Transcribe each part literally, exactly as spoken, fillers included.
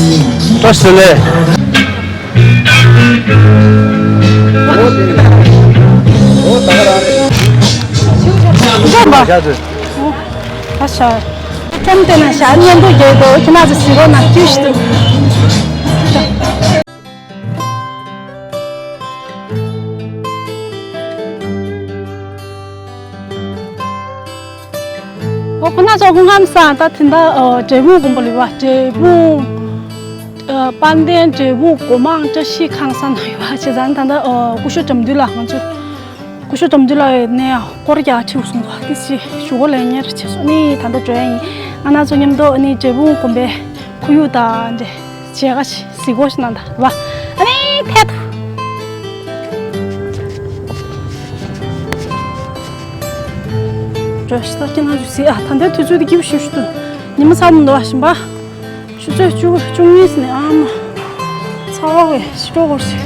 བཀྲ་ཤིས་བདེ་ལེགས། ཨ་ཤ། ཁྲོམ་དེ་ན་ཤ་ཉན་དུ་རྒྱལ་དུ་ཁྱི་མ་ཚོ་ཟི་རོ་ན་ཁྱི་ཤི་དུ། ཨོ་ཁོ་ན་ཚོ་ཁོང་ཁམས་སང་ད་དེ་འདྲ་འབྲས་སྤུངས་དགོན་པ་ལུས་པ། འབྲས་སྤུངས་དཔལ་ལྡན་འབྲས་སྤུངས་སྒོ་མང་བཀྲ་ཤིས་ཁང་ས་ན་ཡོད་པ་བྱས་ཙང་ད་ལྟ་སྐུ་ཞབས་དགྲ་འདུལ་ལགས་ང་ཚོ། སྐུ་ཞབས་དགྲ་འདུལ་ལགས་ནས་སྐོར་རྒྱག་ཁྲིད་སོང་། ད་དེ་ཅི་ཞུ་གོ་ལས་ཉེར་བྱས་སོང་། ནི་ད་ལྟ་འགྲོ་ཡ་ཡིན། ང་ན་ཚོ་མཉམ་དུ་ནི་འབྲས་སྤུངས་དགོན་པའི་ཁོར་ཡུག་དང་འདྲེ་བྱེད་ག་ཞིག་གཟིགས་གོ་ཞིག་ན་ད་བ། ཨ་ནི་ཐད་དུ། འགྲོ་ཞིག་ད་ཁྱེད་ན་ཚོ་གཟིགས་ཨ། ད་ལྟའི་དུས་ཚོད་དེ་སྐྱིད་པོ་ཞིག་ཞིག་འདུག་ཉི་མ་ཚ་མི་འདུག་བ་ཞིམ་པ། ཆུ་ཚོད་བཅུ་བཅུ་གཉིས་ནས་ཨ་མ་ཚ་བ་བས་ཤི་འགྲོ་གོ་ཞིག་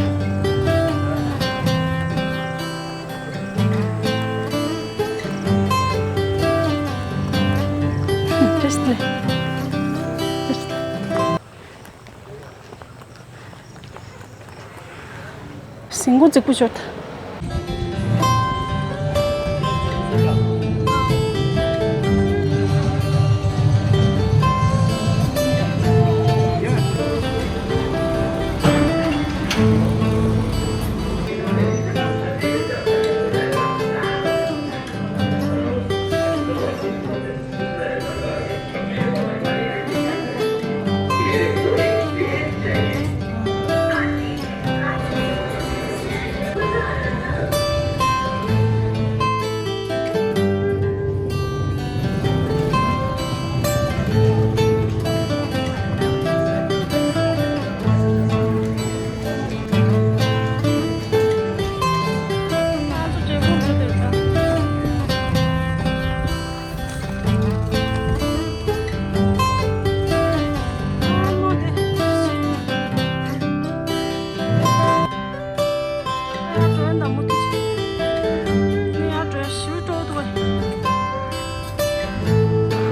ཟིང་གུ་རྫིག་པོ་ཤོར།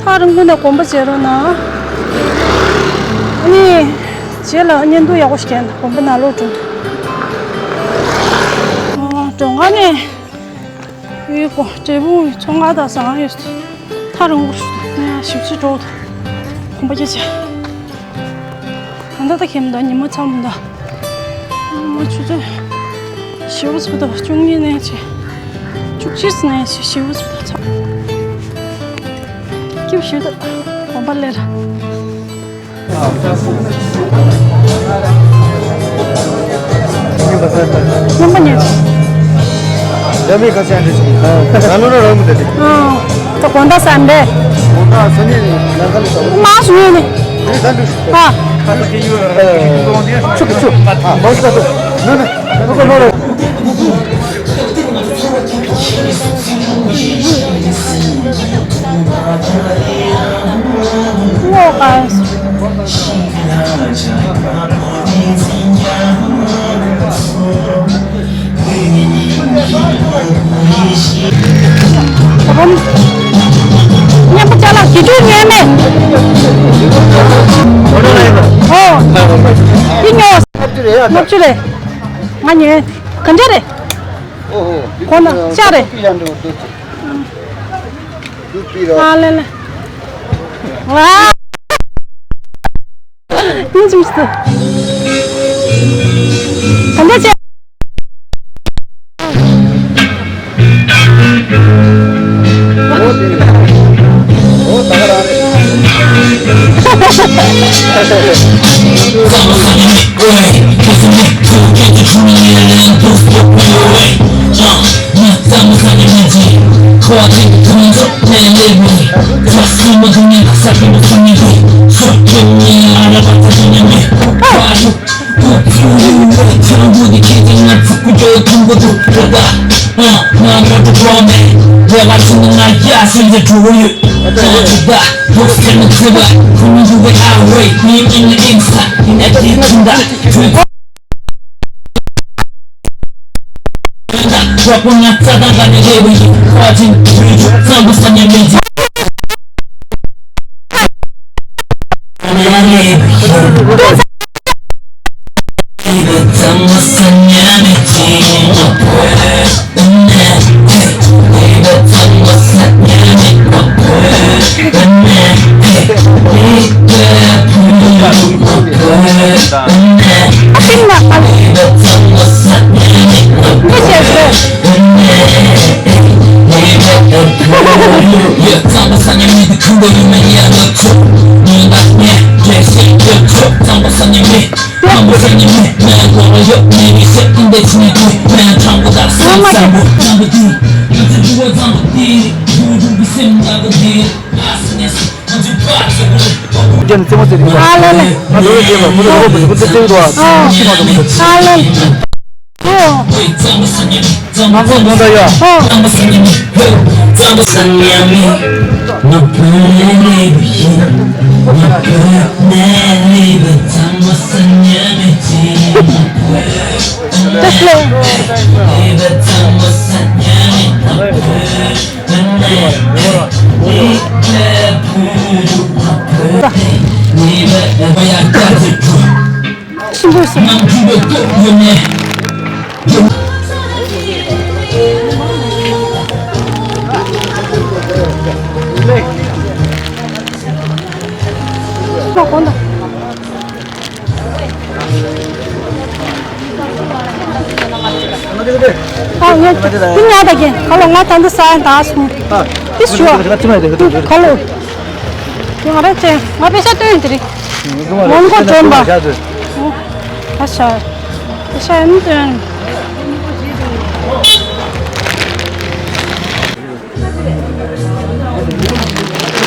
ཐག་རིང་པོ་ནས་གོམ་པ་བྱེད་རོགས་གནང་། ཨ་ནི། རྗེས་ལ་བརྙན་ཐུང་ཡག་པོ་ཞིག་བསྐྱལ་ན་གོམ་པ་ནང་ལོགས་འགྲོ། ཨ། མགྲོན་ཁང་ནས། ཡུལ་སྐོར་འབྲས་སྤུངས་ཚོང་ཁང་དང་ཟ་ཁང་ཡོད། ཐག་རིང་པོ་ཞིག་འདུག་ང་ཞིབ་ཆ་འགྲོ་འདུག་གོམ་པ་རྒྱག་བྱས། ད་ལྟ་ད་ཁེམ་ད་ཉི་མ་མཚམས་ད། ཨ་མ་ཆུ་ཚོད་བཞི་པ་ཚོད་ད་བཅུ་གཉིས་ནས་བྱས། བཅུ་གཅིག་ནས་བྱས་བཞི་པ་ཚོད་ད་ཚ། སྐྱིད་པོ་ཞིག་འདུག་གོམ་པ་སླེབས་ར། རྔན་པ་ཉོས། རྒྱ་མི་ཁ་ཤས་འདྲ་ཞིག་ང་ནོར་ར་རོགས་མི་འདྲ་ཞིག་ཨ། ད་དགོང་དག་སན་ཌེ། དགོང་དག་སན་ཌེ་ནི་ལམ་ཁ་ལ་ཞོག་མ་སུ་ཡོད་ནི། རེད་ད་འདུག་ཨ། ཆུ་གི་ཆུ། ཨ། མོ་ཤི་ད་འདུག་ནོ་ནོ། ནོ་ནོ། ནོ་ནོ། ཉན་པ་ཅ་ལག་ཞི་ཁྲོའི་ཉོས་མེད། ཨོ། འདི་ཉོ། ལྔ་བཅུ་རེད། ལྔ་བཅུ་རེད། ང་ཉོས། ག་འདྲ་རེད། ཨོ་ཧོ། ཁོ་ན་ཤ་རེད། ཨ་ལེ་ལེ། ཝ། ཡིན་ཅིག་སུ། ག་འདྲ་བྱས། རྒྱན་རྩེད་མོ་རྩེ་རིགས། ཨ་ལེ་ལེ། ང་ཚོ་རེ་རྒྱན་པ་ཁོ་ཚོ་རོགས་པ་ཁོ་ཚོ་རྩེ་རུ་འདུག་ཨ། ཤི་མ་འགྲོ་མ་འགྲོ། ཨ་ལེ་ལེ། ཨོ། ང་ཚོ་མོ་འདྲ་ཡ། ཨོ། ཏེ་སླེ། ཤིན་ཏུ་སུ། ཨ། ངས་འདི་ཉལ་ད་གིན་ཁ་ལོ་ང་ད་འདི་ས་ཡ་ད་སོང་། ཨ། འདི་ཞུ་བ། ཁ་ལོ། ང་རེ་ཅན་ང་པེ་ཤ་སྟོན་དེ་རེད། མོན་གོ་གྲོན་པ། ཨ་ཤ། པེ་ཤ་ཡིན་སྟོན།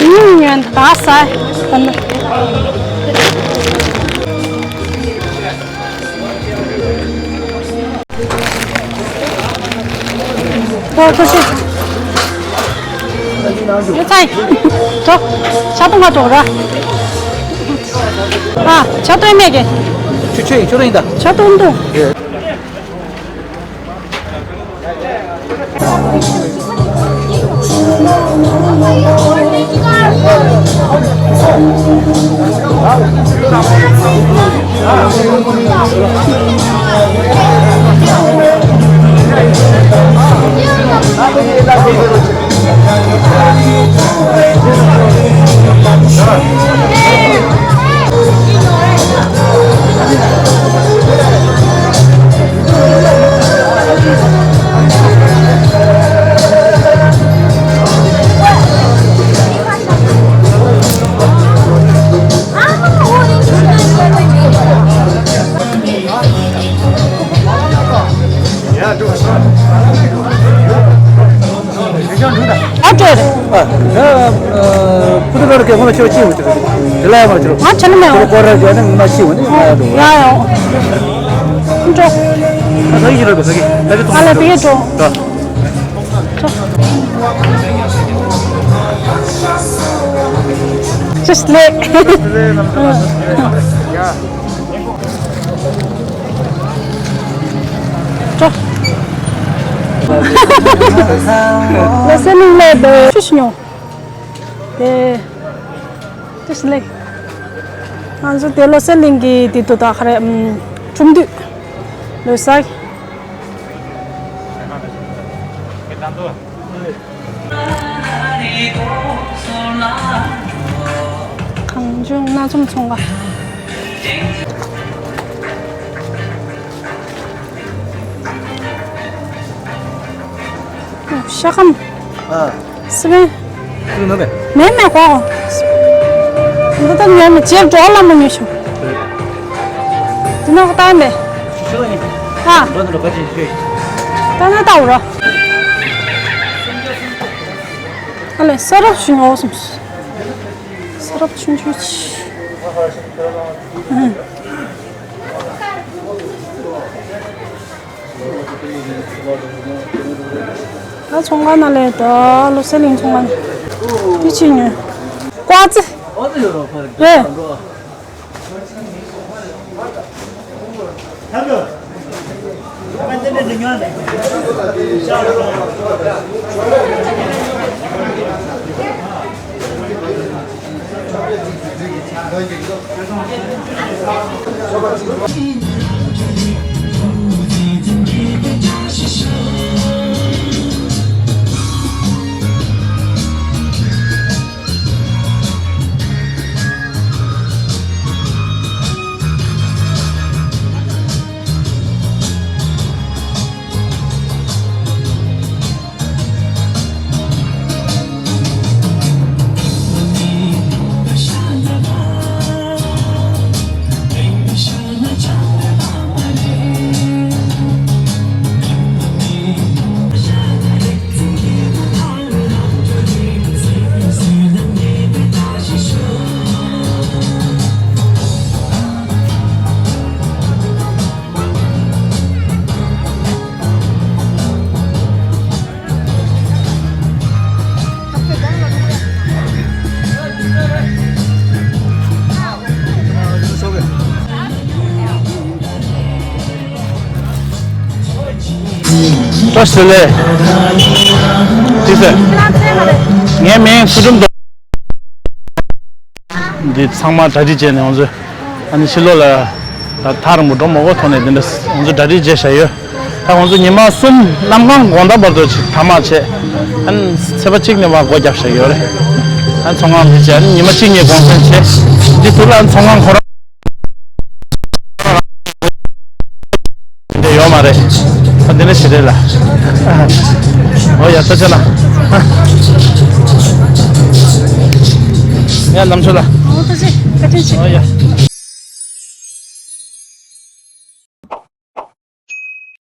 ཉིན་ཉོན་ད་ས་ད་ནི། ཐོ་ཐོ་ཤི། ཡོད་ཚའི། ཐོ། ཆ་ཏོ་ང་ཏོ་ར། ཨ། ཆ་ཏོ་མེད་གི། ཆུ་ཆུ་ཡིན་ཆུ་ར་ཡིན་ད། ཆ་ཏོ་འདུག་ཨ་སྤྲོད། ཨ། ཕུ་ཏུ་ཀར་གི་ཁོ་ན་ཆོས་ཅི་ཡོད་ཅི་རེད། དེ་ལ་ཡང་མ་ཆོས། ང་ཆ་ནི་མེད། ཁོ་ར་རྒྱ་ནི་ང་ཤི་བ་ནི་ང་ཡ་འགྲོ། ཡ་ཡ། འགྲོ། ང་ས་གི་ཞིག་ར་གི་ས་གི་ས་གི་ཐོག་ཨ་ལ་དེ་གི་འགྲོ། ད། ཅི་སླེབས། ལོ་སེ་ལིང་ལས་འདི་ཤུ་ཤུ་ཉོ། དེ་ཏིས་ལེགས། ང་ཚོ་དེ་ལོ་སེ་ལིང་གི་དེ་དུ་ད་ཁ་རེ་ཁྲུམ་དུས་ལོ་ས། གངས་ལྗོངས་སྣ་འཛོམས་ཚོང་ཁང་། ཤ་ཁམ། ཨ། སི་པན། ཁྱོད་ནོར་མེད། མེད་མེད་གོ། འདི་ལྟར་ཉོས་མེད་ཅེར་འགྲོ་ལ་མ་ཉོས་ཤོག་འདི་ནོ་ལྟ་མེད། ཤི་ལ་ཡིན། ཨ། འགྲོ་འདི་ལ་ག་ཅི་ཤོད། ལྟ་ན་ལྟ་འོ་ར། ཨ་ལས་ས་རབ་ཞུ་ཉོ་སོང་། ས་རབ་ཆུང་ཆུང་ཆི། ཨ། ད་ཚོང་ཁང་ནང་ལས་ད་ལོ་སེ་ལིང་ཚོང་ཁང་ནས་ཅི་ཉོས། ཀོ་ཙི། རེད། བཀྲ་ཤིས་བདེ་ལེགས། ཅི་ཟེར། ངའི་མིང་ཚུལ་ཁྲིམས་རྡོ། འདི་ཚང་མ་གྲ་སྒྲིག་བྱས་ནས་ང་ཚོས་ཨ་ནི་ཕྱི་ལོགས་ལ་ད་ཐག་རིང་པོ་འགྲོ་མ་དགོས་ཐོག་ནས་འདི་འདྲ་ང་ཚོས་གྲ་སྒྲིག་བྱས་བཞག་ཡོད། ད་ང་ཚོ་ཉི་མ་གསུམ་གནམ་གང་དགོང་དག་བར་དུ་ཅིག་ཐ་མག་བྱས། ཨ་ནི་ཚེས་པ་གཅིག་ནས་མར་སྒོ་བརྒྱབ་བཞག་ཡོད་རེད། ཨ་ནི་ཚོང་ཁང་འདི་བྱས་ཨ་ནི་ཉི་མ་གཅིག་གཉིས་གུང་སེང་བྱས། འདི་དུས་ལ་ཨ་ནི་ཚོང་ཁང་ཁོ་རང་འདི་ཡོད་མ་རེད། ཨ་འདི་ནས་ཞི་རེད་ལ། ཨོ་ཡ་ད་ཆ་ལ། ཡ་ལམ་ཆོག་ལ། ཨོ་ད་ཆ་བཀའ་དྲིན་ཆེ། ཨོ་ཡ།